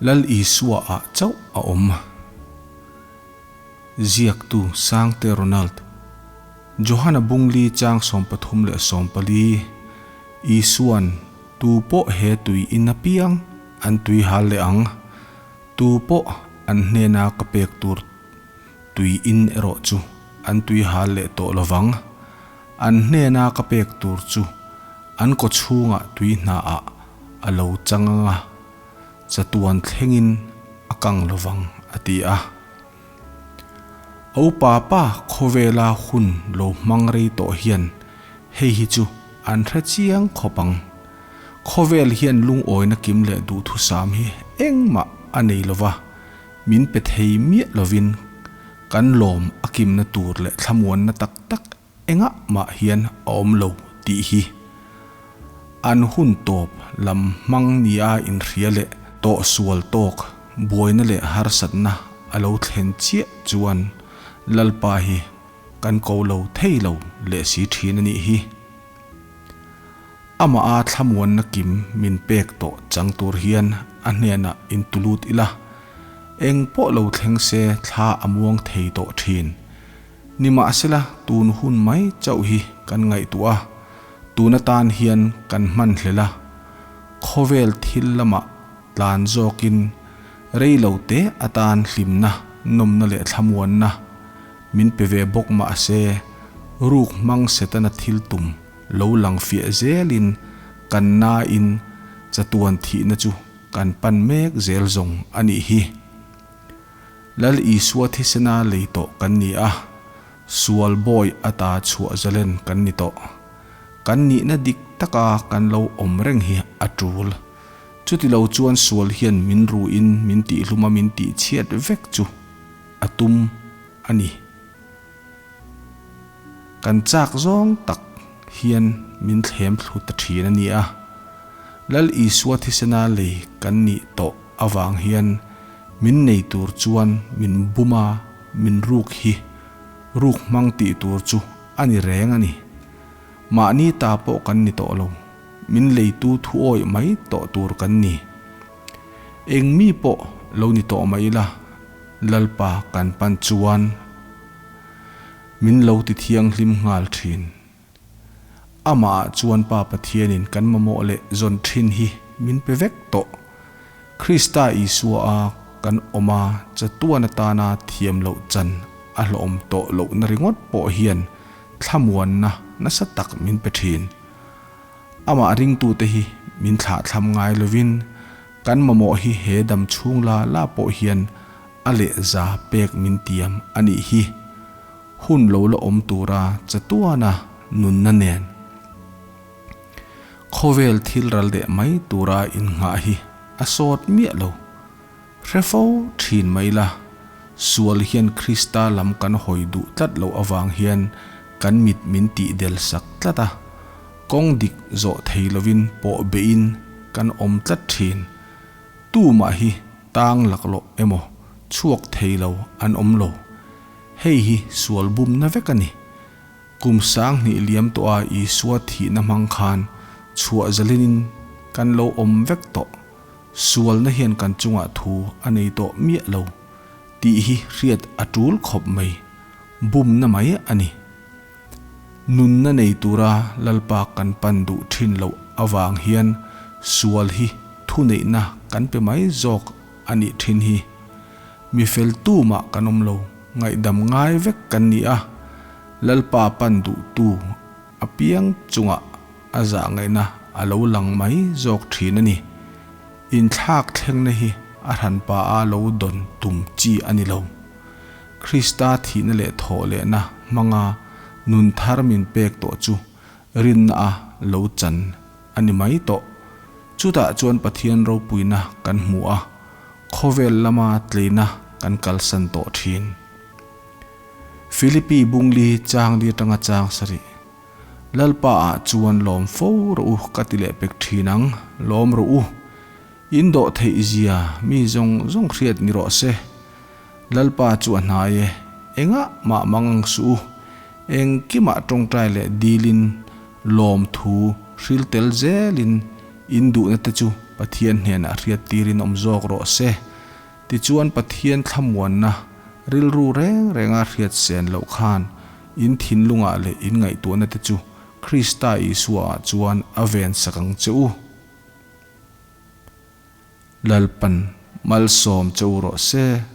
Lal Isua ah chauh a awm. Ziaktu Sangte Ronald, Johana Bungli chang 34, Isuan tu pawh he tui in apiang an tui hal leh ang, tu pawh an hnena ka pek tur tui in erawh chu an tui hal leh tawh lovang, an hnena ka pek tur chu an kawchhungah tui hnaah a lo chang anga chatuan thlengin a kang lovang a ti a. A upa pa khawvela hun lo hmang rei tawh hian hei hi chu an hre chiang khawp ang. Khawvel hian lungawina kim leh duhthusam hi engmah a nei lova, min pe thei miah lovin kan lawm a kimna tur leh thlamuanna tak tak Engah mah hian a awm lo tih hi an hun tawp lam hmang nia inhria leh tawhsual tawk buaina leh harsatna a lo thlen chiah chuan Lalpa hi kan ko lo thei lo leh si thin a nih hi. Amah a thlamuanna kim min pek tawh chang tur hian a hnenah intulut ila, eng pawh lo thleng se thla a muang thei tawh thin. Nimahsela, tun hun mai chauh hi kan ngaihtuah a, tun atan hian kan hman hlel a, khawvel thil lamah tlan zawkin rei lo te atan hlimna, nawmna leh thlamuanna min pe ve bawk mahse, ruk hmang Setana thil tum lo lang fiah zelin kan nain chatuan thihna chu kan pan mek zel zawng a nih hi. Lal Isua thisena lei tawh kan ni a, sual bawi ata chhuah zalen kan ni tawh. Kan nihna dik taka kan lo awm reng hi a tul. Chuti lo chuan sual hian min ruin min tihhluma min tihchhiat vek chu a tum a ni. Kan chak zawng tak hian min thlem thlu ta thin a ni a. Lal Isua thisena lei kan nih tawh avang hian min nei tur chuan min bum a, min ruk hi ruk hmang tih tur chu a ni reng a ni. Mahni ta pawh kan ni tawh lo, min leitu thu awih mai tawh tur kan ni. Eng mi pawh lo ni tawh mai ila, Lalpa kan pan chuan min lo ti thianghlim nghal thin. Amah ah chuan Pa Pathianin kan mamawh leh zawn thin hi min pe vek tawh. Krista Isua a kan awm a chatuan atana thiam loh chan a hlawhawm tawh lohna ringawt pawh hian thlamuanna nasa tak min pe thin. Amah ringtute hi min thlahthlam ngai lovin kan mamawh hi he dam chhung la la pawh hian a lehza pek min tiam a nih hi. Hun lo la awm tura chatuana nunna nen khawvel thil ral deh mai tura innghah hi a sawt miah lo. Hre fo thin mai la, sual hian Krista lam kan hawi duh tlat loh avang hian kan mit min tih del sak tlat a, kawng dik zawh thei lovin pawh beihin kan awm tlat thin. Tumah hi tang laklawh emaw chhuak thei lo an awm lo. Hei hi sual bumna vek a ni. Kum 2000 liam tawha Isua thihna hmang khan chhuah zalinin kan lo awm vek tawh. Sualna hian kan chungah thu a nei tawh miah lo tih hi hriat a tul khawp mai. Bumna mai a ni. Nunna nei tura Lalpa kan pan duh thin loh avang hian sual hi thuneihna kan pe mai zawk a nih thin hi. Mi fel tumah kan awm lo, ngaihdam ngai vek kan ni a, Lalpa pan duhtu apiang chungah a zah ngaihna a lo lang mai zawk thin a ni. Inthlak thlengna hi a hranpa a lo dawn tum chi a ni lo. Krista thihna leh thawh lehna hmanga nun thar min pek tawh chu rinna a lo chan a ni mai tawh. Chutah chuan Pathian ropuina kan hmu a, khawvel lama tleina kan kalsan tawh thin. Philippi Bungli chang li atanga chang sarih. Lalpa ah chuan lawm fo rawh u ka ti leh pek thin ang, lawm rawh u. In dawh theih zia mi zawng zawng hriat ni rawh se. Lalpa chu a hnai e, engah mah mang ang suh u. Engkimah tawngtai leh dilin lawm thu hril tel zelin in duhna te chu. Pathian hnenah hriattirin awm zawk rawh se. Tichuan Pathian thlamuanna rilru reng renga hriat sen loh khan in thinlungah leh in ngaihtuahna te chu Krista Isua ah chuan a ven sak ang che u. Lalpan malsawm che u rawh se.